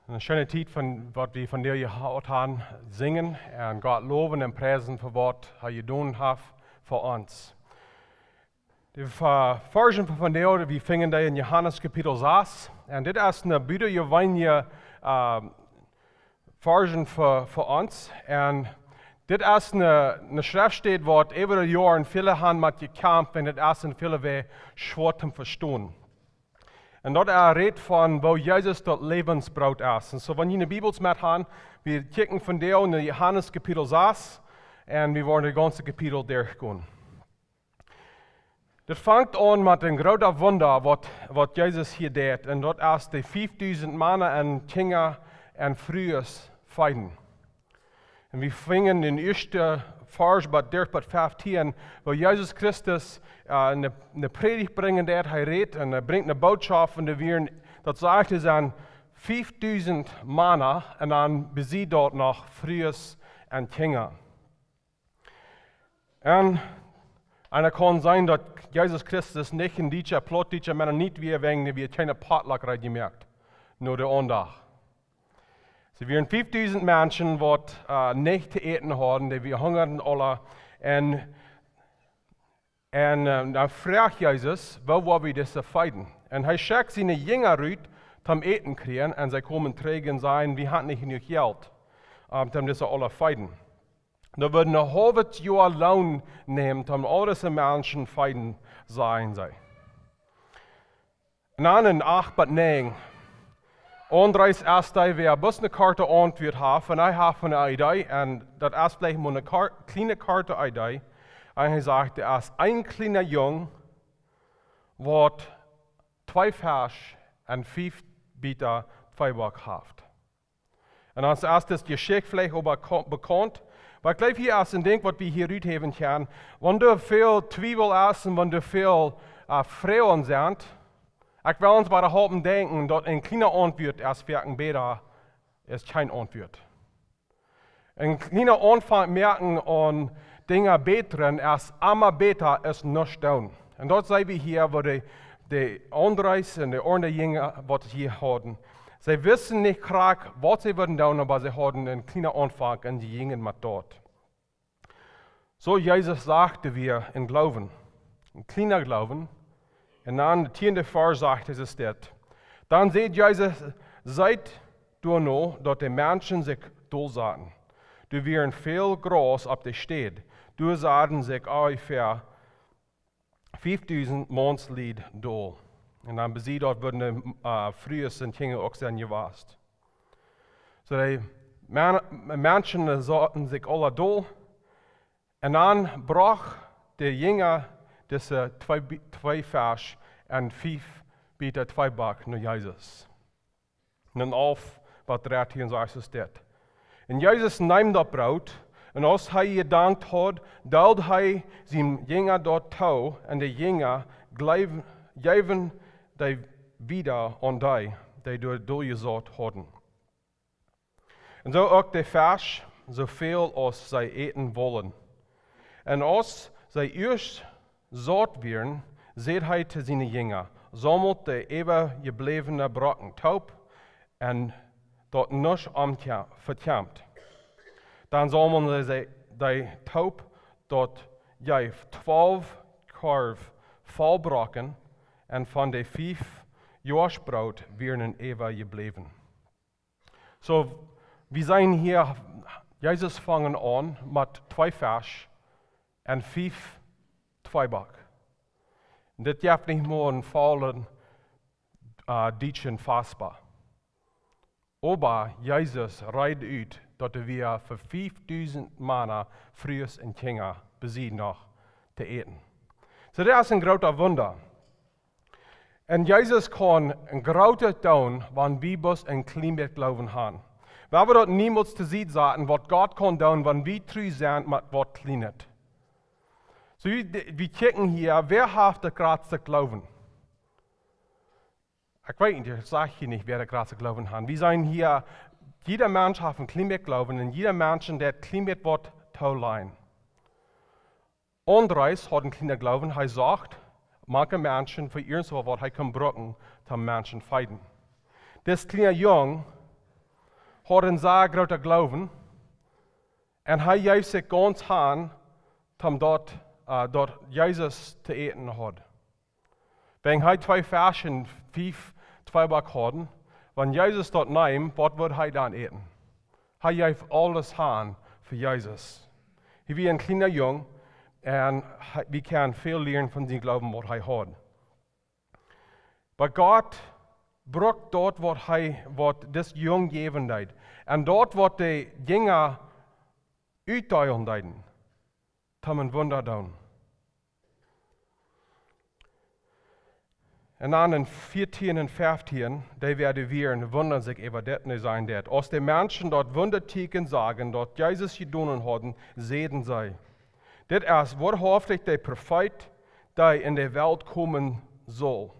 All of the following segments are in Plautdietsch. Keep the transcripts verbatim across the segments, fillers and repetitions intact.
Eene scheene Tiet von waut wie vondoag jehaut haben, sinjen un Gott lowen un priesen fa waut hee jedonen haft fa ons. De Varschen von vondoag, wie finjen dee en Johanes Kapitel sas. Un dit es eene bute jeweenelje Varschen fa, fa ons. Un dit es eene, eene Schreftstäd waut äwa de Joaren väle haben met jekjamft un dit es en väle Wäaj schwoa to vestonen. Un daut rät von woo Jesus daut Läwensbroot es. Un soo, wan jie de Bibels met haben, wie kjikjen vondoag en Johanes Kapitel sas un wie woaren daut gaunze Kapitel derchgonen. Dit fangt aun met een grootet Wunda waut, waut Jesus hia deed. Un daut es de fiefdusent Mana un Kjinja un Frues feeden. Un wie finjen en ieeschte Varsch bat, derch bat fieftieen, woo Jesus Christus eene, eene Prädicht brinjen deed, hee rät un hee brinjt eene Bootschoft un doa wieren, daut sajcht hee, sent fiefdusent Mana un dan bie sied daut noch Frues un Kjinja. Un, un et kaun sennen daut Jesus Christus nich een dietscha, plautdietscha Mennonit wia, wäajen dee wia kjeene Potluck reed jemoakt no de Aundacht. See wieren fiefdusent Menschen waut nich to äten hauden, dee wia hungrich aula. Un, un dan fruach Jesus: Woo woa wie dise feeden? Un hee schekjt siene Jinja rut toom Äten kjrieen un see komen trigj un sajen: Wie haben nich jenuach Jelt toom dise aula feeden. Daut wudd een haulwet Joa Loon nämen toom aul dise Menschen feeden, sajen see. Un dan en acht bat näajen, Andreas es dee, wäa bloos eene korte Auntwuat haft, un hee haft eene Idee, un daut es veleicht mau eene kor-, kjliene korte Idee. Un hee sajcht: Doa es een kjliena Jung waut twee Fesch un fief Bieta Tweeback haft. Un ons es dise Jeschicht veleicht aul beka-, bekaunt, oba ekj jleew, hia es een Dinkj waut wie hia ruthäwen kjennen. Wan doa väl Twiewel es un wan doa väl Froagen sent, ekj well ons bie de Halpen denkjen daut een kjliena Auntwuat es werkjlich bäta aus kjeen Auntwuat. Een kjliena Aunfank moaken aun Dinja bätren es emma bäta aus nuscht doonen. Un daut seenen wie hia, woo de, de Andreas un de aundre Jinja waut hia hauden. See wisten nich krakjt waut see wudden doonen, oba see hauden een kjliena Aunfank un see jinjen met daut. Soo Jesus säd: Wie en Gloowen, een kjliena Gloowen. Un dan de tieende Varsch sajcht hee dit: Dan säd Jesus, seet doano daut de Menschen sikj dol saten. Doa wieren väl Graus opp de Städ. Doa saten sikj onjefäa fiefdusent Maunslüd dol. Un dan bie sied daut wudden de Frues un Kjinja uk sennen jewast. Soo de Men-, Menschen saten sikj aula dol. Un dan brocht de Jinja dise twee Bi-, twee Fesch un fief Bieta Tweeback no Jesus. Un dan alf bat dartieen sajcht dit: Un Jesus neem daut Broot, un aus hee jedankt haud, deeld hee siene Jinja daut too, un de Jinja jleew-, jeewen dee wieda aun dee, dee doa dol jesaut hauden. Un soo uk de Fesch, soo väl aus see äten wullen. Un aus see ieescht saut wieren, säd hee to siene Jinja: Saumelt de äwajebläwne Brocken toop, un daut nuscht omkje-, vekjemt. Dan saumelden see dee toop, daut jeef twalf Korf voll Brocken, un von de fief Joaschbroot wieren äwajebläwen. Soo, wie seenen hia, Jesus fangen aun met twee Fesch un fief Tweeback. Dit jeft nich mau een vollen dietschen Vespa. Oba Jesus reed ut daut doa wia fa fiefdusent Mana, Frues un Kjinja bie sied noch to äten. Soo, daut es een groota Wunda. Un Jesus kaun een grootet doonen, wan wie bloos een kjlien bät Gloowen haben. Wie woaren daut niemols to Sied saten, waut Gott kaun doonen, wan wie tru sent met waut Kjlienet. Soo, wie, wie kjikjen hia, wäa haft dän jratsten Gloowen? Ekj weet nich, ekj saj hia nich, wäa dän jratsten Gloowen haft. Wie seenen hia, jieda Mensch haft een kjlien bät Gloowen un jieda Mensch deit een kjlien bät waut toolajen. Andreas haud een kjlienen Gloowen, hee socht mank Menschen fa irjentwaut, waut hee kunn brucken, toom Menschen feeden. Dis kjliena Jung haud een sea groota Gloowen, un hee jeef sikj gaunz han, om daut, äh, daut Jesus to äten haud. Wan hee twee Fesch un fief Tweeback haud, wan Jesus daut neem, waut wudd hee dan äten? Hee jeef aules han fa Jesus. Hee wia een kjliena Jung, un hee, wie kjennen väl lieren von sienen Gloowen, waut hee haud. Oba Gott brukt daut, waut hee, waut dis Jung jäwen deed, un daut, waut de Jinja utdeelen deeden, om een Wunda doonen. Un dan en vieetieen un feftieen, dee wia de wieren, wundaden sikj äwa dit, un hee säd dit: Aus de Menschen daut Wundatieekjen sagen, daut Jesus jedonen haud, säden see: Dit es woarhauftich de Profeet, dee en de Welt komen sull.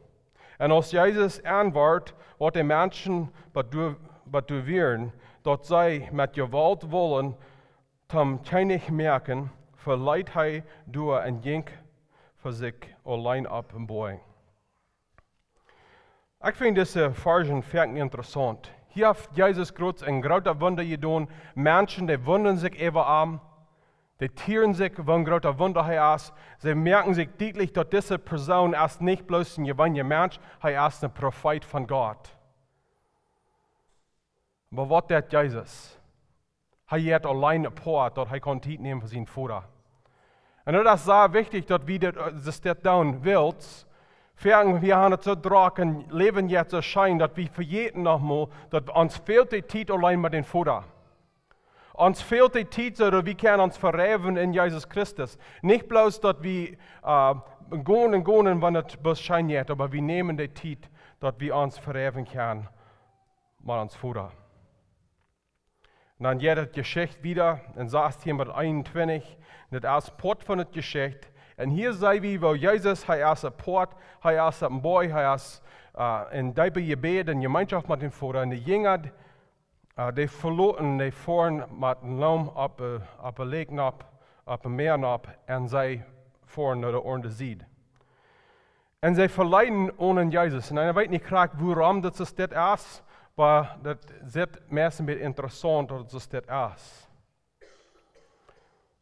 Un aus Jesus enwort, waut de Menschen bedu-, beduaden, daut see met Jewault wullen am Kjennich moaken, veleet hee doa un jinkj fa sikj auleen opp een Boajch. Ekj finj dise Varsch foaken interessaunt. Hia haft Jesus Christus een groota Wunda jedonen. Menschen, dee wundaden sikj äwa am. Dee tieren sikj, waut een groota Wunda hee es. See moaken sikj dietlich, daut dise Persoon es nich bloos een jeweenja Mensch, hee es een Profeet von Gott. Oba waut deed Jesus? Hee jeit auleen opp Poat, daut hee kunn Tiet nämen fa sienen Voda. Un daut es sea wichtich, daut wie dit, äh, daut dit doonen wellen. Wiels wie haben et soo drock un läwen jetzt soo scheen, daut wie vejäten noch mol, daut ons fält de Tiet auleen met dän Voda. Ons fält de Tiet, soo daut wie kjennen ons vereewen en Jesus Christus. Nich bloos daut wie, äh, gonen un gonen, wan et bloos scheen jeit, oba wie nämen de Tiet, daut wie ons vereewen kjennen met ons Voda. Un dan jeit de Jeschicht wieda en sastieen bat eenuntwintich. Un daut es Poat von de Jeschicht. Un hia seenen wie, woo Jesus, hee es opp Poat, hee es opp een Boajch, hee es, äh, en deepe Jebäd, en Jemeenschoft met dän Voda. Un de Jinja, äh, dee veloten, dee foaren met een Loom opp, äh, opp een Läakj nopp, opp een Mäa nopp, un see foaren no de aundre Sied. Un see veleeten onen Jesus. Un ekj weet nich krakjt, wuarom daut soo es, oba daut sitt meist een bät interessaunt, daut soo es.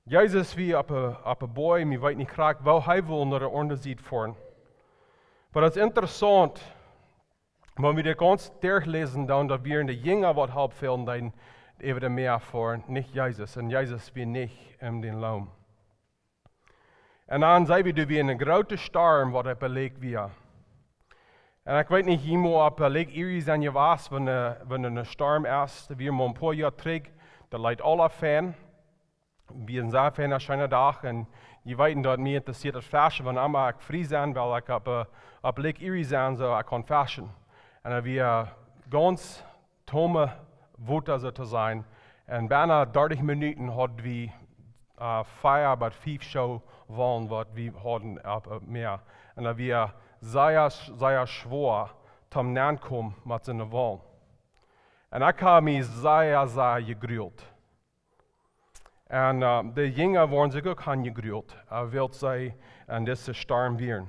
Jesus wia opp een, opp een Boajch, ekj weet nich krakjt, woo hee wull no de aundre Sied foaren. Oba daut es interessaunt, wan wie dit gaunz derchläsen, dan daut wieren de Jinja, waut halpen deeden, äwa daut Mäa foaren, nich Jesus. Un Jesus wia nich en dän Loom. Un dan seenen wie, doa wia een groota Storm, waut opp de Läakj wia. Un ekj weet nich, jie mol opp de Läakj Erie sent jewast, wan, äh, wan een Storm es, doa wia mol een poa Joa trigj, daut leet aula fein. Wia een sea feina, scheena Dach. Un jie weeten, daut mie interessieet daut Feschen, wan emma ekj frie sie, well ekj opp, äh, opp Läakj Erie sennen, soo ekj kunn feschen. Un daut wia gaunz toom Wota, soo to sajen. Un bie dartich Minuten haud wie, äh, vea bat fief Schoo Walen, waut wie hauden opp, opp Mäa. Un daut wia sea, sea schwoa, toom nenkomen met soone Wal. Un ekj hab mie sea, sea jegruelt. Un, äh, de Jinja wieren sikj uk aunjegruelt, äh, wiels see en dise Storm wieren.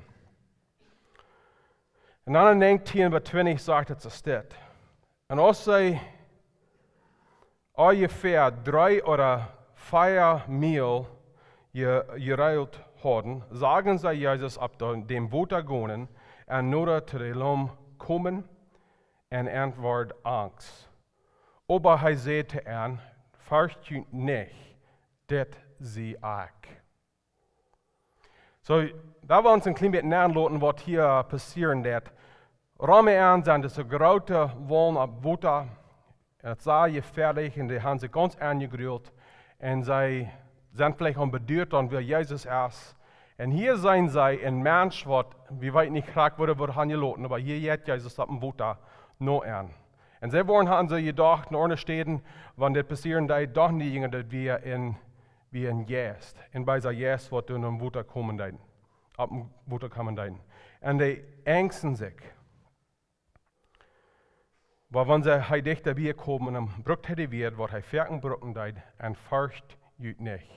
Un dan en näajentieen bat twintich sajcht et soo dit: Un aus see onjefäa dree ooda vea Miel je-, jereelt hauden, sagen see Jesus opp de, däm Wota gonen un noda to dän Loom komen, un an wort angst. Oba hee säd to an: Fercht junt nich, dit sie ekj. Soo, doa well wie ons een kjlien bät nenloten, waut hia passieren deed. Rom an sent dise groote Walen opp Wota. Un et wia jefäadlich un dee haben sikj gaunz aunjegruelt. Un see sent veleicht aul beduat aun, wäa Jesus es. Un hia seenen see een Mensch, waut, wie weeten nich krakjt, woo dee wort aunjeloten, oba hia jeit Jesus opp een Wota no an. Un see wieren, haben see jedocht, aun de Städen, wan dit passieren deed, dochten de Jinja, daut wia een, wia een Jeist. Un bie sien Jeist, waut doa no Wota komen deed. Opp een Wota komen deed. Un dee angsten sikj. Oba wan see, hee dichta bie kjeem, dan brukt hee de Wieed, waut hee foaken brucken deed: Un fercht junt nich.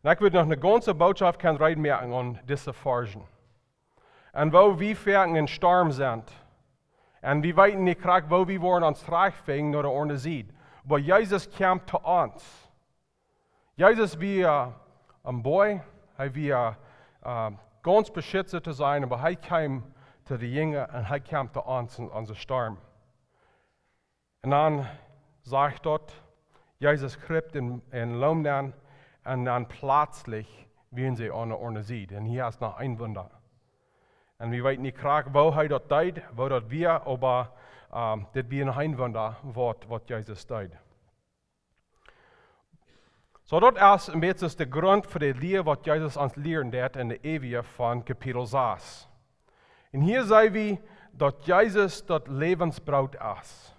Un ekj wudd noch eene gaunze Botschaft kjennen reed moaken aun dise Varschen. Un woo wie foaken em Storm sent. Un wie weeten nich krakjt, woo wie woaren ons trajchtfinjen no de aundre Sied. Oba Jesus kjemt to ons. Jesus wia een Boy, hee wia, äh, gaunz beschitzt to sennen, oba hee kjeem to de Jinja un hee kjeem to ons en onse Storm. Un dan sajcht daut, Jesus kjriept en, en Loom nenn un dan pletslich wieren see aun de aundre Sied. Un hia es noch een Wunda. Un wie weeten nich krakjt, woo hee daut deed, woo daut wia, oba, ähm, dit wia een Wunda, waut, waut Jesus deed. Soo, daut es een bät de Grunt fa de Lia, waut Jesus ons lieren deed en de Ewa von Kapitel sas. Un hia seenen wie, daut Jesus daut Läwensbroot es.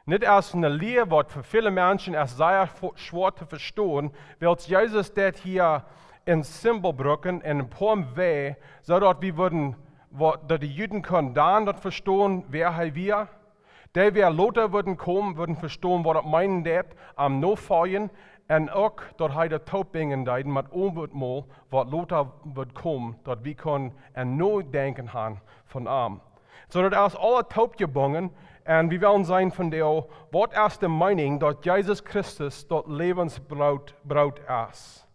Dit es eene Lia, waut fa väle Menschen es sea fo-, schwoa to vestonen, wiels Jesus daut hia een Simbol brukt en een poa Wäaj, soo daut wie wudden, wa-, daut de Juden kunnen dan daut vestonen, wäa hee wia. Dee, wäa lota wudden komen, wudden vestonen, waut daut meenen deed, am nofoljen, un uk, daut hee daut toopbinjen deed met Owentmol, waut lota wudd komen, daut wie kunnen een Nodenkjen haben von am. Soo daut es aules toopjebungen, un wie wellen seenen von de, waut es de Meenunk, daut Jesus Christus daut Läwensbroot, Broot es.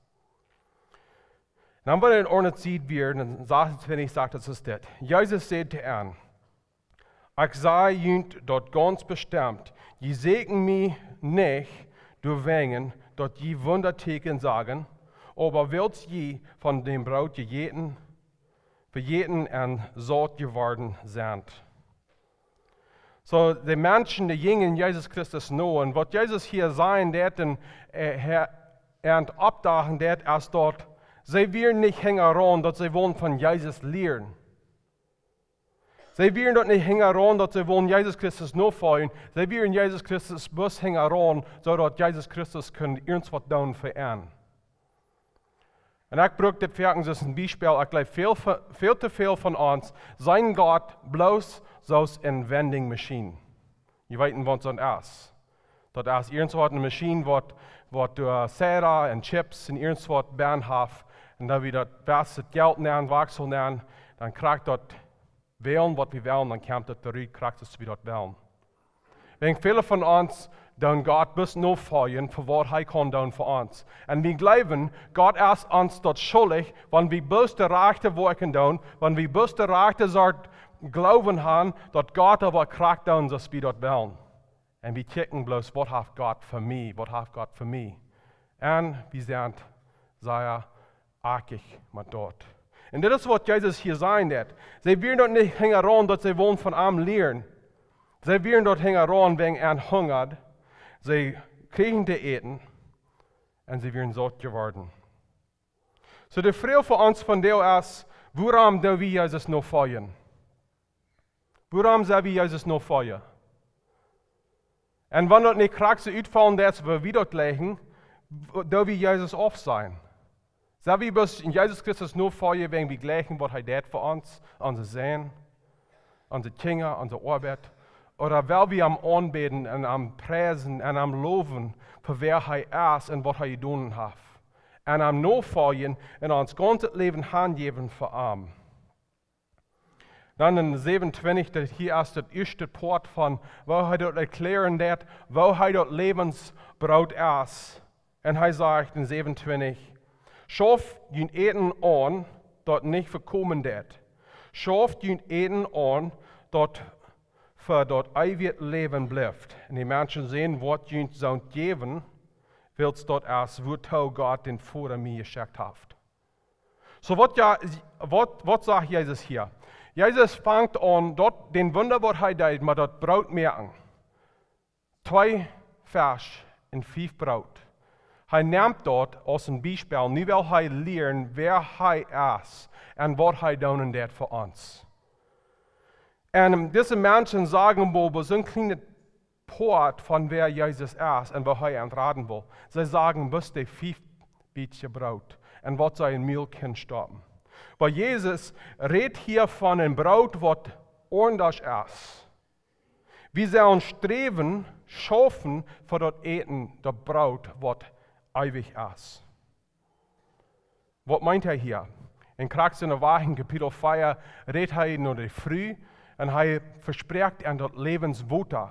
Dan, wan wie en Ordnung seenen, wia en sasuntwintich sajcht, daut es dit. Jesus säd to an: "Ekj saj junt daut gaunz bestemt, jie sieekjen mie nich doawäajen, daut jie Wundatieekjen sagen, oba wiels jie von däm Broot jejäten, vejäten un saut jeworden sent." Soo, de Menschen, dee jinjen Jesus Christus no, un waut Jesus hia sajen deed un, äh, hee, un oppdachen deed, es daut see wieren nich hinjaraun, daut see wullen von Jesus lieren. See wieren daut nich hinjaraun, daut see wullen Jesus Christus nofoljen. See wieren Jesus Christus bloos hinjaraun, soo daut Jesus Christus kunn irjentwaut doonen fa an. Un ekj bruk dit foaken aus een Biespel. Ekj jleew, väl, väl to väl von ons seenen Gott bloos soo aus eene Vending Machine. Jie weeten, waut soont es. Daut es irjentwaut eene Maschien, waut, waut doa Soda un Chips un irjentwaut bennen haft. Un dan wie daut baste Jelt nenn, Wachsel nenn, dan kjricht daut wälen, waut wie wellen, dan kjemt daut trigj, krakjt soo aus wie daut wellen. Wäajen väle von ons doonen Gott bloos nofoljen fa waut hee kaun doonen fa ons. Un wie jleewen, Gott es ons daut schuldich, wan wie bloos de rajchte Woakjen doonen, wan wie bloos de rajchte Sort Gloowen haben, daut Gott uk woat krakjt doonen, soo aus wie daut wellen. Un wie kjikjen bloos, waut haft Gott fa mie, waut haft Gott fa mie. Un wie sent sea akjich met daut. Un dit es, waut Jesus hia sajen deed. See wieren doa nich hinjaraun, daut see wullen von am lieren. See wieren doa hinjaraun wäajen an hungad. See kjrieejen to äten. Un see wieren saut jeworden. Soo, de Froag fa ons vondoag es: Wuarom doo wie Jesus nofoljen? Wuarom sell wie Jesus nofoljen? Un wan daut nich krakjt soo utfaulen deit, aus wie daut jleichen, w-, doo wie Jesus aufsajen? Sell wie bloos en Jesus Christus nofoljen, wäajen wie jleichen, waut hee deed fa ons, onse Sän, onse Kjinja, onse Oabeit? Ooda well wie am aunbäden un am priesen un am lowen fa wäa hee es un waut hee jedonen haft? Un am nofoljen un ons gaunzet Läwen hanjäwen fa am? Dan en säwenuntwintich, daut hia es daut ieeschte Poat von, woo hee daut erkjlären deed, woo hee daut Läwensbroot es. Un hee sajcht en säwenuntwintich: "Schauft junt Äten aun, daut nich vekomen deit. Schauft junt Äten aun, daut fa daut eewje Läwen blift. Un de Menschen seenen, waut junt soont jäwen, wiels daut es, wuatoo Gott dän Voda mie jeschekjt haft." Soo, waut, jo, waut, waut sajcht Jesus hia? Jesus fangt aun, daut, dän Wunda, waut hee deed, met daut Broot moaken. Twee Fesch un fief Broot. Hee nemt daut aus een Biespel. Nu well hee lieren, wäa hee es un waut hee doonen deit fa ons. Un dise Menschen sagen woll bloos een kjlienet Poat von wäa Jesus es un waut hee an raden well. See sagen bloos de fief Bietjes Broot un waut see em Mul kunnen stoppen. Oba Jesus rät hia von een Broot, waut aundasch es. Wie sellen sträwen, schaufen fa daut Äten, daut Broot, waut eewich es. Waut meent hee hia? En krakjt soo wajch en Kapitel vea rät hee no de Fru un hee vesprakjt an daut Läwenswota.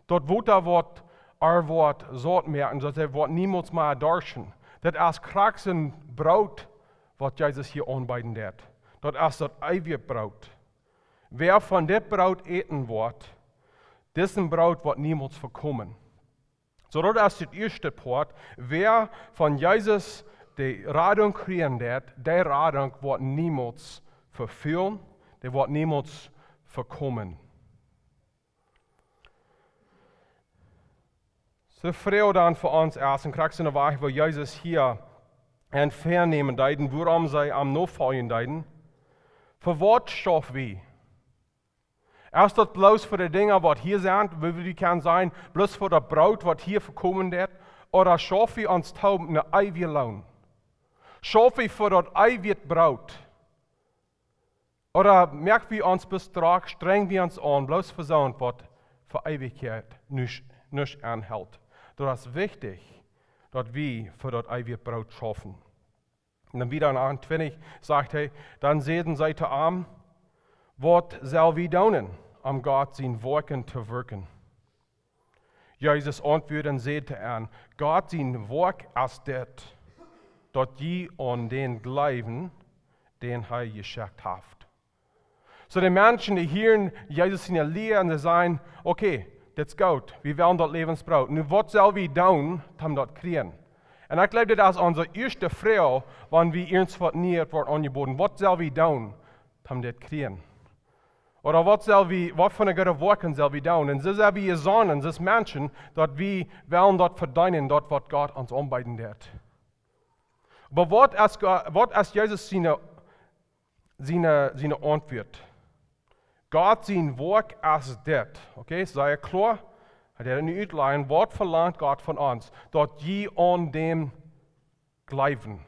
Daut Wota, waut ar woat saut moaken, daut hee woat niemols mea darschten. Daut es krakjt soo een Broot, waut Jesus hia aunbeeden deed. Daut es daut eewje Broot. Wäa von dit Broot äten woat, disen Broot woat niemols vekomen. Soo daut es daut ieeschte Poat. Wäa von Jesus de Radunk kjrieen deed, dee Radunk woat niemols vefälen, dee woat niemols vekomen. Soo de Froag dan fa ons es, un krakjt soo een Wajch, woo Jesus hia aun väanämen deed, wuarom see am nofoljen deeden. Fa waut schauf wie? Es daut bloos fa de Dinja, waut hia sent, woo wie kjennen sennen, bloos fa daut Broot, waut hia vekomen deed? Ooda schauf wie ons toop een eewjet Loon? Schauf wie fa daut eewje Broot? Ooda moak wie ons bloos drock, strenj wie ons aun, bloos fa soont, waut fa Eewichkjeit nuscht, nuscht aunhelt? Daut es wichtich, daut wie fa daut eewje Broot schaufen. Un dan wieda en achtuntwintich sajcht hee: Dan säden see to am: Waut sell wie doonen, om Gott sien Woakjen to wirkjen? Jesus auntwuad un säd to an: Gott sien Woakj es dit, daut jie aun dän jleewen, dän hee jeschekjt haft. Soo de Menschen, dee hieren Jesus siene Lia un dee sajen: Okay, dit es goot, wie wellen daut Läwensbroot. Nu, waut sell wie doonen, om daut kjrieen? Un ekj jleew, dit es onse ieeschte Froag, wan wie ons waut Nieet woat aunjeboden: Waut sell wie doonen, om dit kjrieen? Ooda waut sell wie, waut fa eene goode Woakjen sell wie doonen? Un soo sent wie jesonnen, soo aus Menschen, daut wie wellen daut vedeenen, daut waut Gott ons aunbeeden deed. Oba waut es Go-, waut es Jesus siene, siene, siene Auntwuat? Gott sien Woakj es dit. Okay, sea kloa. Hee deed nu utlajen, waut velangt Gott von ons? Daut jie aun däm jleewen.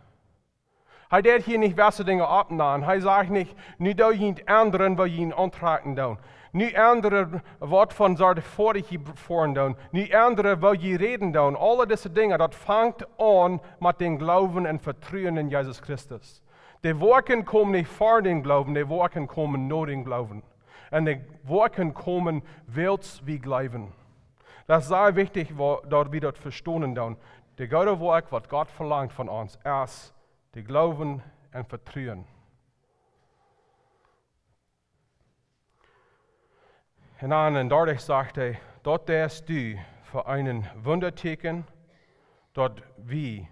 Hee deed hia nich jewesse Dinja oppnämen. Hee sajcht nich: Nu doo jie aundre, waut jie auntrakjen doonen. Nu aundre, waut fa eene Sort Foat jie foaren doonen. Nu aundre, woo jie räden doonen. Aule dise Dinja, daut fangt aun met dän Gloowen un Vetruen en Jesus Christus. De Woakjen komen nich ver dän Gloowen, de Woakjen komen no dän Gloowen. Un de Woakjen komen, wiels wie jleewen. Daut es sea wichtich, woo, daut wie daut vestonen doonen. De goode Woakj, waut Gott velangt von ons, es de Gloowen un Vetruen. Un dan en dartich sajcht hee: Daut deist du fa een Wundatieekjen, daut wie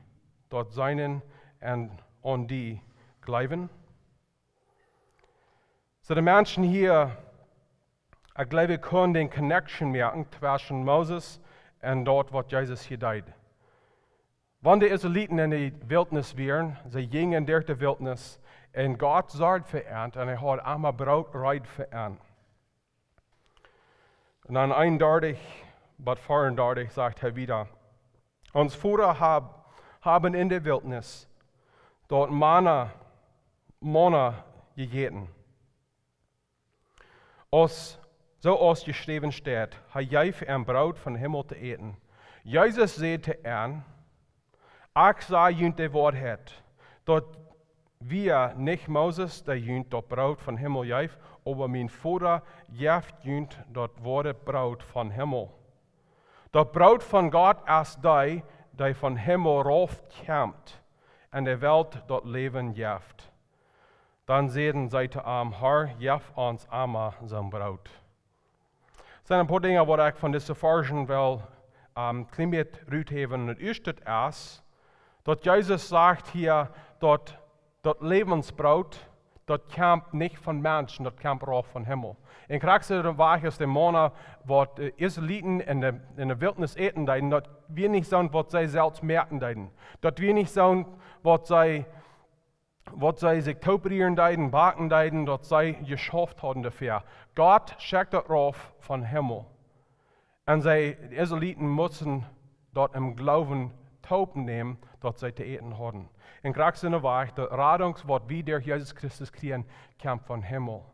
daut seenen un aun die jleewen. Soo de Menschen hia, ekj jleew, wie kjennen dän connection moaken tweschen Moses un daut, waut Jesus hia deed. Wan de Israeliten en de Wiltnis wieren, see jinjen derch de Wiltnis, un Gott sorjd fa an, un hee haud emma Broot reed fa an. Un dan eenundartich bat veeundartich sajcht hee wieda: Ons Vodasch hab-, haben in de Wiltnis daut Manna, Manna jejäten. Aus, soo aus jeschräwen steit: Hee jeef an Broot vom Himmel to äten. Jesus säd to an: Ekj saj junt de Woarheit, daut wia nich Moses, dee junt daut Broot vom Himmel jeef, oba mien Voda jeft junt daut woare Broot vom Himmel. Daut Broot von Gott es dee, dee vom Himmel rauf kjemt un de Welt daut Läwen jeft. Dan säden see to am: Herr, jeff ons emma soon Broot. Sent een poa Dinja, waut ekj von dise Varschen well, ähm, kjlien bät ruthäwen. Daut ieeschte es, daut Jesus sajcht hia, daut daut Läwensbroot, daut kjemt nich von Menschen, daut kjemt rauf vom Himmel. Un krakjt soo de Wajch aus de Manna, waut de Israeliten en de, en de Wiltnis äten deeden, daut wia nich soont, waut see selfst moaken deeden. Daut wia nich soont, waut see, waut see sikj tooprieren deeden, backen deeden, daut see jeschauft hauden doafäa. Gott schekjt daut rauf vom Himmel. Un see, de Israeliten musten daut em Gloowen toopnämen, daut see to äten hauden. Un krakjt soo de Wajch, de Radunk, waut wie derch Jesus Christus kjrieen, kjemt vom Himmel.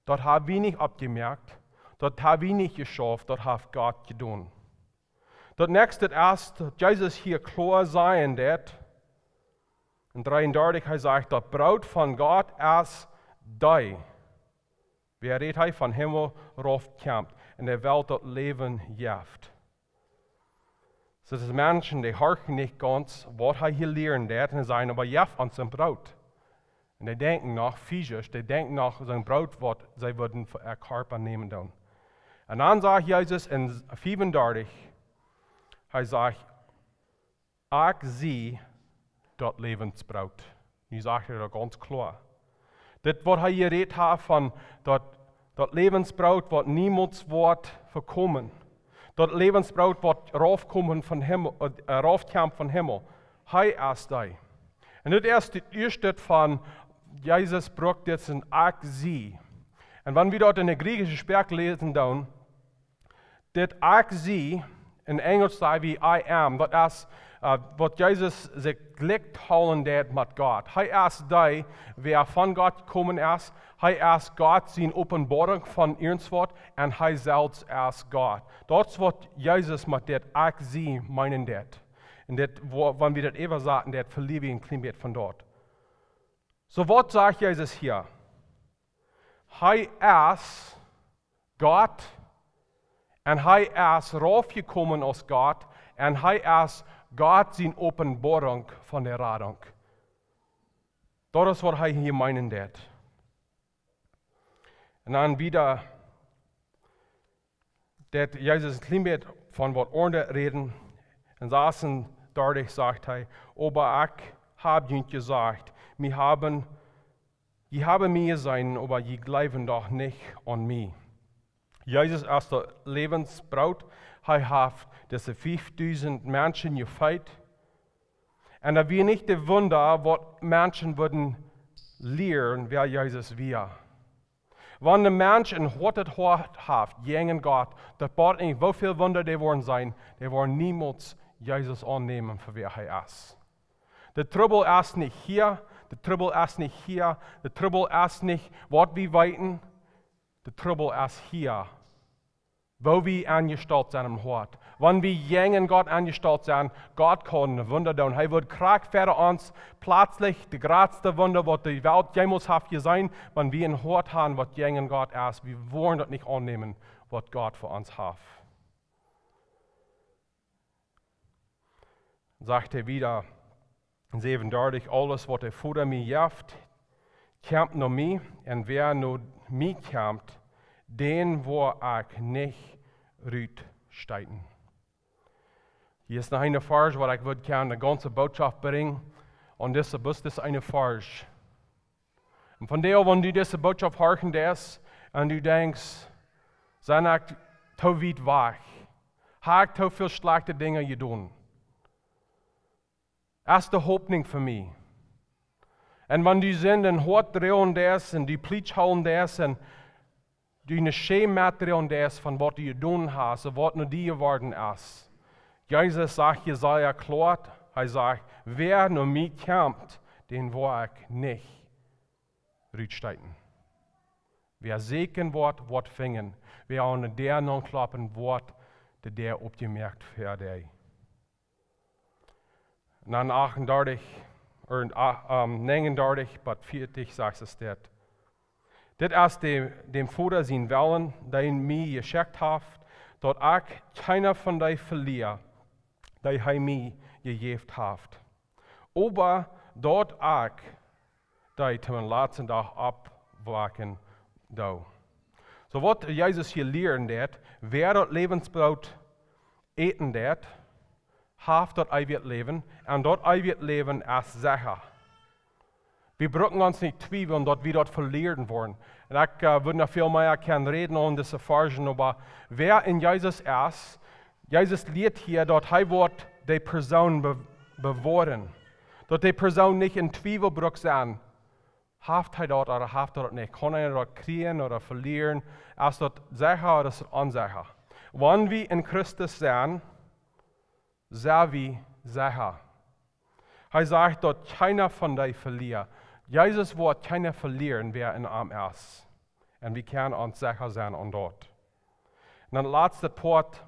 Daut hab wie nich oppjemoakt, daut hab wie nich jeschauft, daut haft Gott jedonen. Daut näakjste es, daut Jesus hia kloa sajen deed, en dreeundartich, hee sajcht: Daut Broot von Gott es dee, wäa rät hee, vom Himmel rauf kjemt un de Welt daut Läwen jeft. Soo, daut es Menschen, dee horchen nich gaunz, waut hee hia lieren deit, un sajen: "Oba jeff ons een Broot." Un dee denkjen noch physisch, dee denkjen noch soo een Broot, waut see wudden fa äa Kjarpa nämen doonen. Un dan sajcht Jesus en fiefundartich, hee sajcht: "Ekj sie daut Läwensbroot." Nu sajcht hee daut gaunz kloa. Dit, waut hee jerät haft von daut, daut Läwensbroot, waut niemols woat vekomen. Daut Läwensbroot, waut raufkomen von Himmel, äh, raufkjemt von Himmel. Hee es dee. Un dit es daut ieeschte von Jesus brukt dit en "Ekj sie". Un wan wie daut en de griechische Sproak läsen doonen, dit "Ekj sie", en Enjelsch saj wie "I am", daut es, äh, waut Jesus sikj jlikj hoolen deed met Gott. Hee es dee, waut von Gott jekomen es. Hee es Gott siene Openboarunk von irjentwaut, un hee selfst es Gott. Daut es waut Jesus met dit "Ekj sie" meenen deed. Un dit, wua-, wan wie daut äwasaten, daut velieren wie een kjlien bät von daut. Soo, waut sajcht Jesus hia? Hee es Gott, un hee es raufjekomen aus Gott, un hee es Gott siene Openboarunk von de Radunk. Daut es waut hee hia meenen deed. Un dan wieda deed Jesus een kjlien bät von waut aundret räden. En sasundartich sajcht hee: "Oba ekj hab junt jesajcht, mie haben, jie haben mie jeseenen, oba jie jleewen doch nich aun mie." Jesus es daut Läwensbroot. Hee haft dise fiefdusent Menschen jefeet. Un daut wia nich de Wunda, waut Menschen wudden lieren, wäa Jesus wia. Wan de Mensch een hoatet Hoat haft jäajen Gott, daut bediet nich, woo väl Wunda doa woaren sennen, dee woaren niemols Jesus aunnämen fa wäa hee es. De Trubbel es nich hia, de Trubbel es nich hia, de Trubbel es nich waut wie weeten, de Trubbel es hia, woo wie aunjestalt sent em Hoat. Wan wie jäajen Gott aunjestalt sent, Gott kaun Wunda doonen. Hee woat krakjt fa ons pletslich de jratste Wunda, waut de Welt jemols haft jeseenen, wan wie een Hoat haben, waut jäajen Gott es, wie woaren daut nich aunnämen, waut Gott fa ons haft. Sajcht hee wieda, säwenundartich: "Aules, waut de Voda mie jeft, kjemt no mie, un wäa no mie kjemt, dän woa ekj nich rutstoten." Hia es noch een Varsch, waut ekj wudd jieren de gaunze Norecht brinjen, un dit es bloos een Varsch. Un vondoag, wan du dise Norecht horchen deist un du denkjst: "Sie ekj too wiet wajch? Hab ekj too väl schlajchte Dinja jedonen? Es doa Hopninj fa mie?" Un wan du sent em Hoat droagen deist un du plietsch hoolen deist un du nich Schäm metdroagen deist von waut du jedonen hast un waut no die jeworden es. Jesus sajcht Jesaja kloa, hee sajcht: "Wäa no mie kjemt, dän woa ekj nich rutstoten. Wäa sieekjen woat, woat finjen. Wäa aun de Däa aunkloppen, woat de Däa opjemoakt fa dee." Un dan achtundartich, ooda, ah, ähm, näajenundartich bat vieetich sajcht et dit: "Dit es de, däm Voda sien Wellen, dee mie jeschekjt haft, daut ekj kjeena von dee velia, dee hee mie jejäft haft, oba daut ekj dee toom latsten Dach oppwakjen doo." Soo, waut Jesus hia lieren deed: Wäa daut Läwensbroot äten deed, haft daut eewje Läwen, un daut eewje Läwen es secha. Wie brucken ons nich twiewlen, daut wie daut velieren woaren. Un ekj, äh, wudd noch väl mea kjennen räden aun dise Varschen, oba wäa en Jesus es, Jesus lieet hia, daut hee woat de Persoon be-, bewoaren. Daut de Persoon nich en Twiewel brukt sennen. Haft hee daut ooda haft hee daut nich? Kaun eena daut kjrieen ooda velieren? Es daut secha ooda es daut onsecha? Wan wie en Christus sent, sent wie secha. Hee sajcht daut kjeena von dee velia. Jesus woat kjeena velieren, wäa en am es. Un wie kjennen ons secha sennen aun daut. Un dan daut latste Poat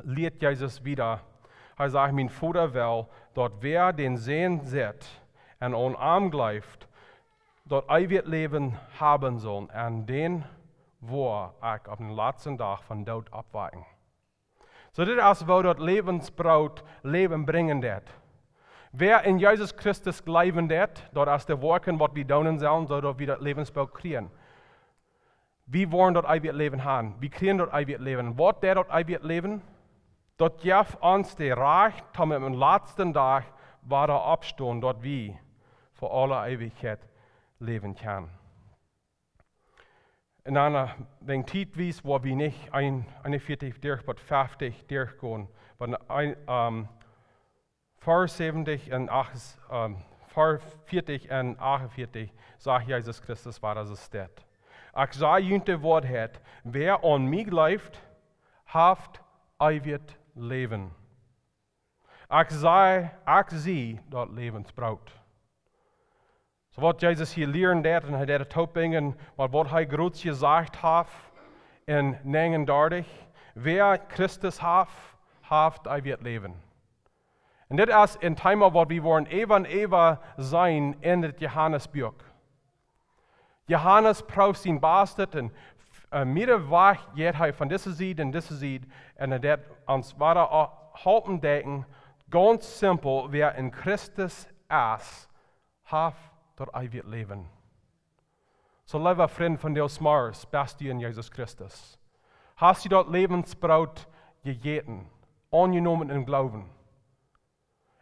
lieet Jesus wieda. Hee sajcht: "Mien Voda well, daut wäa dän Sän sitt un aun am jleeft, daut eewje Läwen haben saul, un dän woa ekj opp dän latsten Dach vom Doot oppwakjen." Soo dit es woo daut Läwensbroot Läwen brinjen deit. Wäa en Jesus Christus jleewen deit, daut es de Woakjen waut wie doonen sellen, soo daut wie daut Läwensbroot kjrieen. Wie woaren daut eewje Läwen han. Wie kjrieen daut eewje Läwen. Waut deit daut eewje Läwen? Daut jeft ons de Rajcht, toom aum latsten Dach wada oppstonen, daut wie fa aule Eewichkjeit läwen kjennen. Un dan, äh, wäajen Tiet wies, woa wie nich een, eenunvieetich derch bat feftich derchgonen, oba een, ähm, Varsch säwentich un acht, ähm, Varsch veatich un achtunveatich sajcht Jesus Christus, waut et steit. Ekj saj junt de Woarheit, wäa aun mie jleeft, haft eewjet Läwen. Ekj saj, ekj sie daut Läwensbroot. Soo waut Jesus hia lieren deit, un hee deit et toop brinjen, oba waut hee groot jesajcht haft en näajenundartich, wäa Christus haft, haft eewjet Läwen. Un dit es een Thema waut wie woaren äwa un äwa seenen en daut Johanes Buak. Johanes proowt sien Bastet un, äh, meddawajch jeit hee von dise Sied un dise Sied un hee deit ons wada o-, halpen denkjen, gaunz simpel, wäa en Christus es, haft daut eewje Läwen. Soo, leewa Frint von Deus Mars, best du en Jesus Christus? Hast du daut Läwensbroot jejäten, aunjenomen em Gloowen?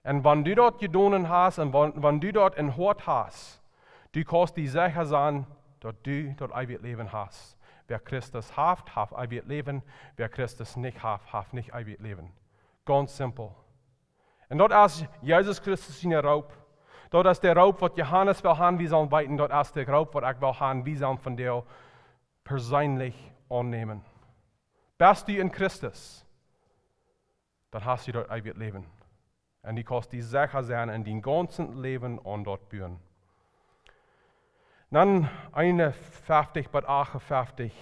Un wan du daut jedonen hast un wan, wan du daut em Hoat hast, du kaust die secha sennen, daut du daut eewje Läwen hast. Wäa Christus haft, haft eewjet Läwen. Wäa Christus nich haft, haft nich eewjet Läwen. Gaunz simpel. Un daut es Jesus Christus sien Roop. Daut es de Roop waut Johanes well han, wie sellen weeten, daut es de Roop waut ekj well han, wie sellen vondoag perseenlich aunnämen. Best du en Christus, dan hast du daut eewje Läwen. Un du kaust die secha sennen en dien gaunzet Läwen aun daut buen. Dan eenunveatich bat achtunveatich.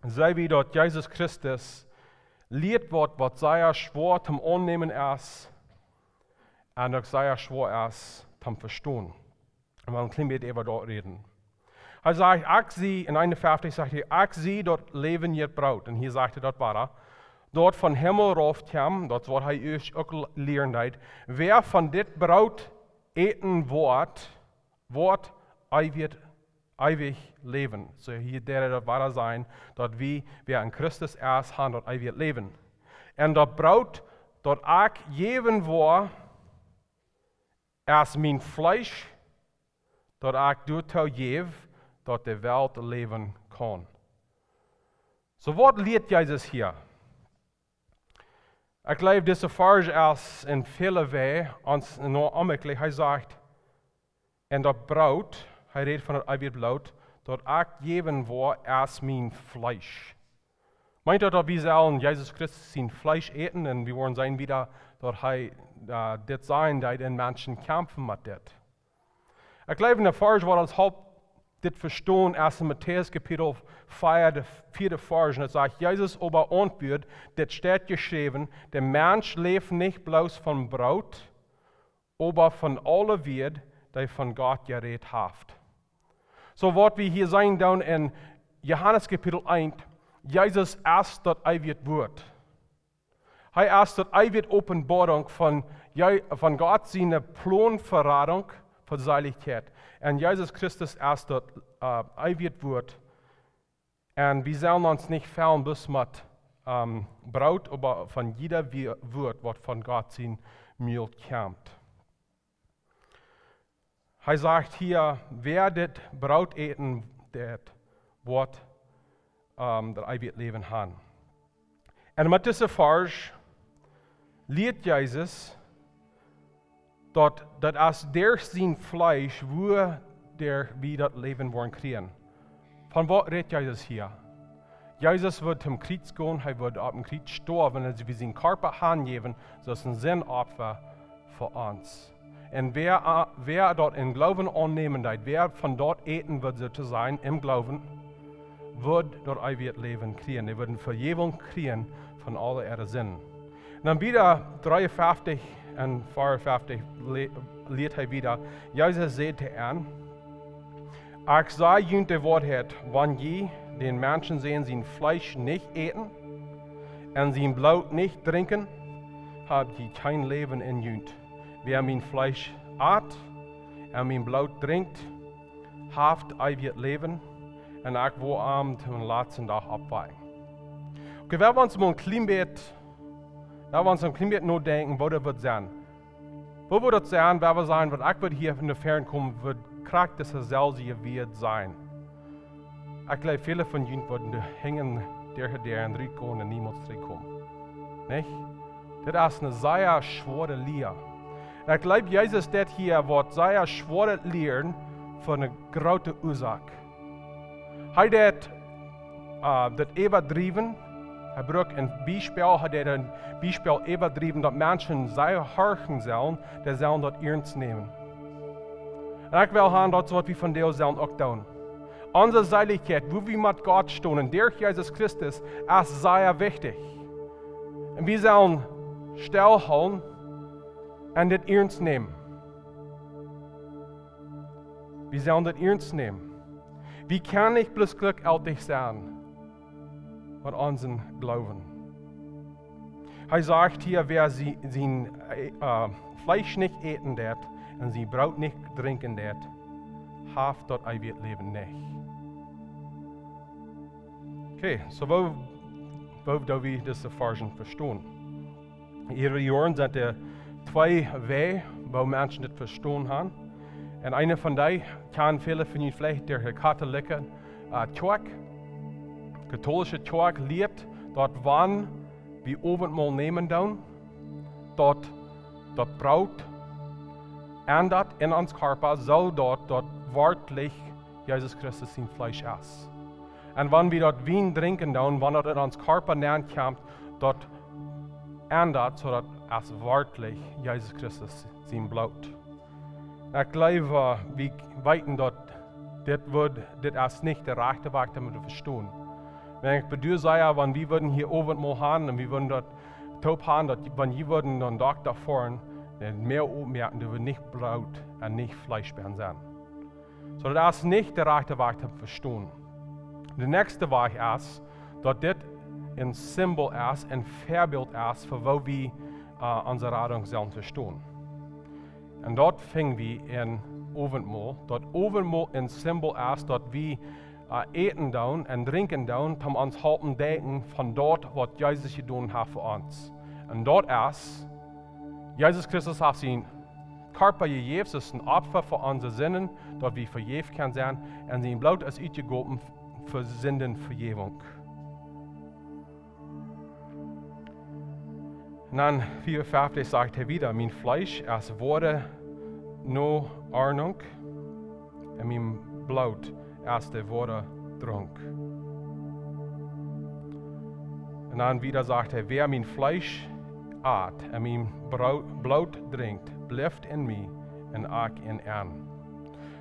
Seen wie daut Jesus Christus lieet waut, waut sea schwoa toom aunnämen es un uk sea schwoa es toom vestonen. Un wie een kjlien bät äwa daut räden. Hee sajcht, ekj sie, en eenunveatich sajcht hee, ekj sie daut läwendje Broot. Un hia sajcht hee daut wada. Daut von Himmel rauf kjemt, daut es waut hee ieescht uk l-, lieren deed. Wäa von dit Broot äten woat, woat eewjet, eewich läwen. Soo hia deit hee daut wada sajen, daut wie, wäa en Christus es, han daut eewje Läwen. Un daut Broot, daut ekj jäwen woa, es mien Fleesch, daut ekj doatoo jäw, daut de Welt läwen kaun. Soo waut lieet Jesus hia? Ekj jleew, dise Varsch es en väle Wäaj ons noch onmäajlich. Hee sajcht, un daut Broot, hee rät von daut eewje Broot, daut ekj jäwen woa, es mien Fleesch. Meent daut, daut wie sellen Jesus Christus sien Fleesch äten un wie woaren seenen wada, daut hee, äh, dit sajen deed un Menschen kjamfen met dit? Ekj jleew, een Varsch waut ons halpt dit vestonen es en Matäus Kapitel vea, de vieede Varsch. Un daut sajcht, Jesus oba auntwuad, dit steit jeschräwen, de Mensch läft nich bloos von Broot, oba von aule Wieed, dee von Gott jerät haft. Soo waut wie hia seenen doonen en Johanes Kapitel eent, Jesus es daut eewje Wuat. Hee es daut eewje Openboarunk von, Je-, von Gott siene Plon fa Radunk, fa Seelichkjeit. Un Jesus Christus es daut, äh, eewje Wuat. Un wie sellen ons nich fellen bloos met, ähm, Broot, oba von jieda Wie-, Wuat, waut von Gott sien Mul kjemt. Hee sajcht hia, wäa dit Broot äten deit, woat, ähm, daut eewje Läwen han. Un met dise Varsch lieet Jesus, daut, daut es derch sien Fleesch, woo derch wie daut Läwen woaren kjrieen. Von waut rät Jesus hia? Jesus wudd toom Kjriez gonen, hee wudd opp een Kjriez stoawen, un hee wudd sienen Kjarpa hanjäwen, soo aus een Sindopfa fa ons. Un wäa, äh, wäa daut em Gloowen aunnämen deed, wäa von daut äten wudd, soo to sajen, em Gloowen, wudd daut eewje Läwen kjrieen. Dee wudden Vejäwunk kjrieen von aule äare Sinden. Un dan wada dreeunfeftich un veeunfeftich le-, lieet hee wada. Jesus säd to an: "Ekj saj junt de Woarheit, wan jie dän Menschensän sien Fleesch nich äten un sien Bloot nich drinkjen, hab jie kjeen Läwen en junt. Wäa mien Fleesch at un mien Bloot drinkjt, haft eewjet Läwen, un ekj woa am toom latsten Dach oppwakjen. Okay, wie wellen ons mol een kjlien bät, wie wellen ons een kjlien bät nodenkjen, woo daut woat sennen. Woo woat daut sennen, wan wie sajen, waut ekj woa hia von de Ferne komen, woat krakjt daut selwje woat sennen. Ekj jleew, väle von junt woaren doa henjen, doa, doa en rutkomen un niemols trigjkomen. Nich? Dit es eene sea schwoare Lia. Un ekj jleew, Jesus deed hia waut sea schwoaret lieren fa eene groote Uasoak. Hee deed, äh, daut äwadriewen. Hee brukt een Biespel, hee deed een Biespel äwadriewen, daut Menschen sea horchen sellen, dee sellen daut iernst nämen. Un ekj well han, daut es waut wie vondoag sellen uk doonen. Onse Seelichkjeit, woo wie met Gott stonen derch Jesus Christus, es sea wichtich. Un wie sellen stellhoolen un dit iernst nämen. Wie sellen dit iernst nämen. Wie kjennen nich bloos jlikjjeltich sennen met onsen Gloowen? Hee sajcht hia, wäa sie-, sien, äh, Fleesch nich äten deed un sien Broot nich drinkjen deed, haft daut eewje Läwen nich. Okay, soo woo, woo doo wie dise Varschen vestonen? Äwa de Joaren sent doa twee Wäaj, woo Menschen dit vestonen haben. Un eena von dee kjennen väle von junt veleicht derch de katholische, äh, Kjoakj, katholische Kjoakj lieet, daut wan wie Owentmol nämen doonen, daut, daut Broot endat en ons Kjarpa, soo daut daut werkjlich Jesus Christus sien Fleesch es. Un wan wie daut Wien drinkjen doonen, wan daut en ons Kjarpa nenkjemt, daut endat, soo daut es werkjlich Jesus Christus sien Bloot. Ekj jleew, äh, wie weeten daut dit woat, dit es nich de rajchte Wajch, daut to vestonen. Wan ekj bedoel, saj ekj, wan wie wudden hia Owentmol haben un wie wudden daut toop haben, daut wan jie wudden no een Dokta foaren, dan mea oppmoakjen, daut wie nich Broot un nich Fleesch bie sennen. Soo, daut es nich de rajchte Wajch to vestonen. De näakjste Wajch es, daut dit een Symbol es, een Väabilt es fa woo wie, äh, onse Radunk sellen vestonen. Un daut finj wie en Owentmol. Daut Owentmol een Symbol es, daut wie, äh, äten doonen un drinkjen doonen, om ons halpen denkjen von daut, waut Jesus jedonen haft fa ons. Un daut es, Jesus Christus haft sien Kjarpa jejäft aus een Opfa fa onse Sinden, daut wie vejäft kjennen sennen, un sien Bloot es utjegoten fa Sindenvejäwunk. Un dan fief un feftich sajcht hee wada: "Mien Fleesch es woare Noarunk, un mien Bloot es de woare Drunk." Un dan wada sajcht hee: "Wäa mien Fleesch at un mien Broo-, Bloot drinkjt, blift en mie un ekj en am."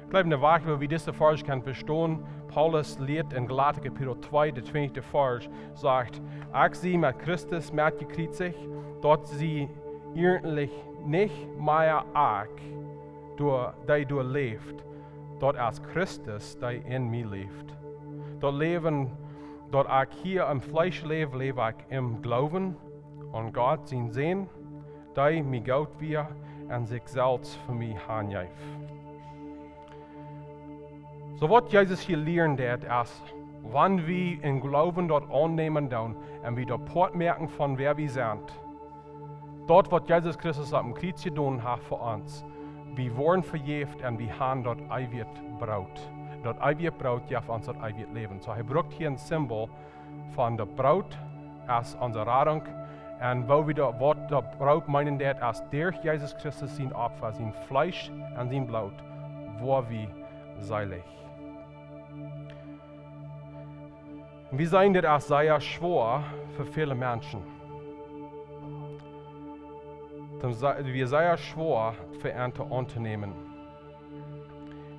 Ekj jleew, een Wajch, woo wie dise Varsch kjennen vestonen, Paulus lieet en Galata Kapitel twee, de twinjde Varsch, sajcht: "Ekj sie met Christus metjekjriezicht, daut sie ieejentlich nich mea ekj, dee, dee doa läft, daut es Christus, dee en mie läft. Daut Läwen, daut ekj hia em Fleesch läw, läw ekj em Gloowen aun Gott sienen Sän, dee mie goot wia un sikj selfst fa mie hanjeef." Soo waut Jesus hia lieren deed, es, wan wie em Gloowen daut aunnämen doonen un wie daut Poat moaken von wäa wie sent, daut waut Jesus Christus aum Kjriez jedonen haft fa ons, wie woaren vejäft un wie haben daut eewje Broot. Daut eewje Broot jeft ons daut eewje Läwen. Soo, hee brukt hia een Symbol von daut Broot aus onse Radunk. Un woo wie daut, waut daut Broot meenen deed, es derch Jesus Christus sien Opfa, sien Fleesch un sien Bloot, woa wie seelich. Un wie seenen, dit es sea schwoa fa väle Menschen. Daut es sea schwoa fa an to aunnämen.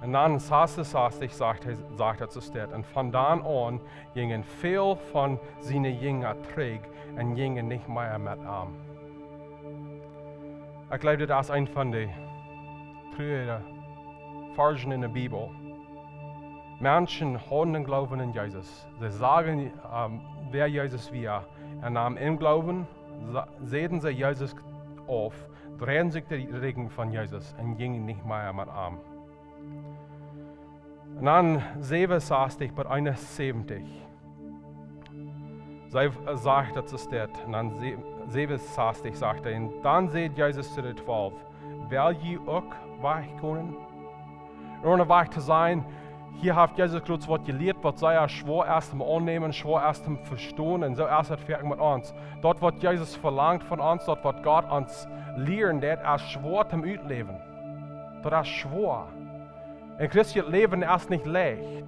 Un dan en sasunsastich sajcht hee, sajcht daut soo steit: "Un von dan aun jinjen väl von siene Jinja trigj un jinjen nich mea met am." Ekj jleew, dit es eent von de truarje Varschen en de Bibel. Menschen hauden een Gloowen en Jesus. See sagen, ähm, wäa Jesus wia. un namen em Gloowen, sa- säden see Jesus auf, dreiden sikj de Rigjen von Jesus un jinjen nich mea met am. Un dan säwen sastich bat eenensäwentich. See, äh, sajcht, daut es dit. Un dan se- säwen sastich sajcht hee, un dan säd Jesus to de Twalw: Well jie uk wajchgonen? Onen wajch to sennen, hia haft Jesus krakjt waut jelieet, waut sea schwoa es toom aunnämen, schwoa es toom vestonen, un soo es daut foaken met ons. Daut waut Jesus velangt von ons, daut waut Gott ons lieren deit, es schwoa toom utläwen. Daut es schwoa. Een christlichet Läwen es nich leicht.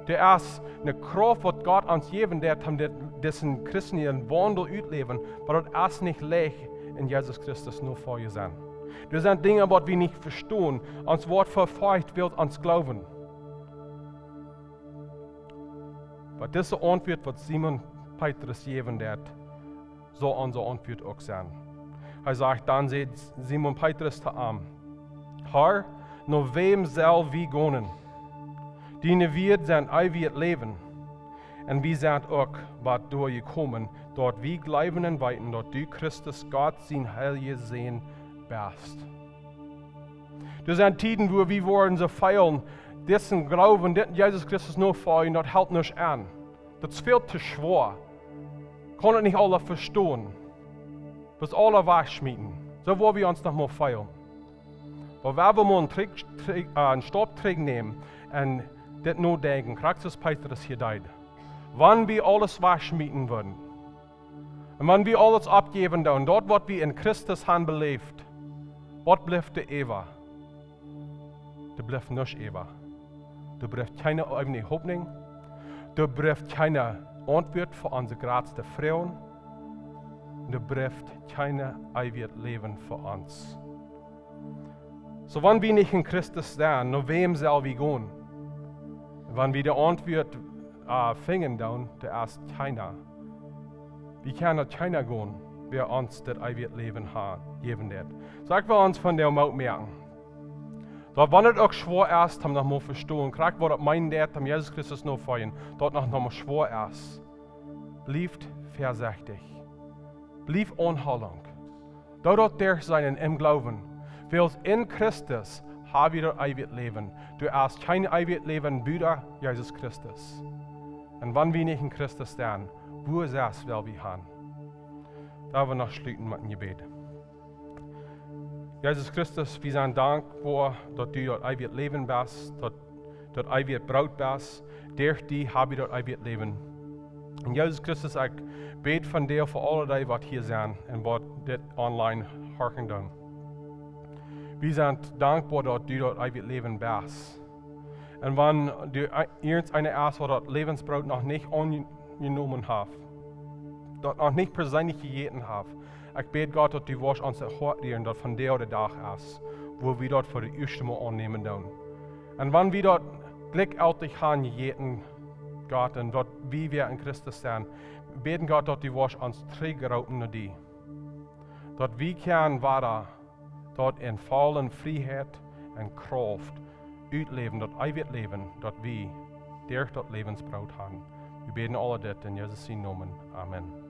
Doa es eene Krauft waut Gott ons jäwen deit, om dit, disen christlichen Waundel utläwen, oba daut es nich leicht, en Jesus Christus Nofolja sennen. Doa sent Dinja waut wie nich vestonen, ons woat vefolcht wiels ons Gloowen. Oba dise Auntwuat waut Simon Petrus jäwen deit, saul onse Auntwuat uk sennen. Hee sajcht, dan säd Simon Petrus to am: Herr, no wäm sell wie gonen? Diene Wieed sent eewjet Läwen. Un wie sent uk bat doa jekomen, daut wie jleewen un weeten, daut du Christus, Gott sien heilja Sän, best. Doa sent Tieden, wua wie woaren soo feelen, disen Gloowen, dit Jesus Christus nofoljen, daut helt nuscht aun. Daut es väl too schwoa. Kaun daut nich aules vestonen. Daut aules wajchschmieten. Soo woa wie ons noch mol feelen. Oba wan wie mol een Trigj, Trigj, äh, een Staup trigjnämen un dit nodenkjen, krakjt soo aus Petrus hia deed. Wan wie aules wajchschmieten wudden, un wan wie aules oppjäwen doonen, daut waut wie en Christus haben beläft, waut blift doa äwa? Doa blift nuscht äwa. Doa blift kjeene eewje Hopninj. Doa blift kjeene Auntwuat fa onse jratste Froagen. Doa blift kjeen eewjet Läwen fa ons. Soo, wan wie nich en Christus sent, no wäm sell wie gonen? Wan wie de Auntwuat, äh, finjen doonen, doa es kjeena. Wie kjennen no kjeena gonen, wäa ons daut eewje Läwen ha-, jäwen deit. Soo, ekj well ons vondoag Moot moaken, daut wan et uk schwoa es, om noch mol vestonen, krakjt waut daut meenen deit, om Jesus Christus nofoljen, daut noch, noch mol schwoa es. Blieft vesechtich. Blieft aunhoolent. Doo daut derch sennen em Gloowen. Wiels en Christus hab wie daut eewje Läwen. Doa es kjeen eewjet Läwen buta Jesus Christus. Un wan wie nich en Christus sent, wua sest well wie han? Lot wie noch schluten met een Jebäd. Jesus Christus, wie sent dankboa, daut du daut eewje Läwen best, daut, daut eewje Broot best. Derch die hab wie daut eewje Läwen. Un Jesus Christus, ekj bäd vondoag fa aule dee, waut hia sent un waut dit online horchen doonen. Wie sent dankboa, daut du daut eewje Läwen best. Un wan doa e-, irjent eena es, waut daut Läwensbroot noch nich aunjenomen haft, daut noch nich perseenlich jejäten haft, ekj bäd, Gott, daut du woascht ons daut Hoat rieren, daut vondoag de Dach es, wua wie daut fa de ieeschte Mol aunnämen doonen. Un wan wie daut jlikjjeltich han jejäten, Gott, un daut wie wäa en Christus sent, bäden, Gott, daut du woascht ons trigjroopen no die. Daut wie kjennen wada daut en volle Frieheit un Krauft utläwen, daut eewje Läwen, daut wie derch daut Läwensbroot han. Wie bäden aul dit en Jesus sienen Nomen. Amen.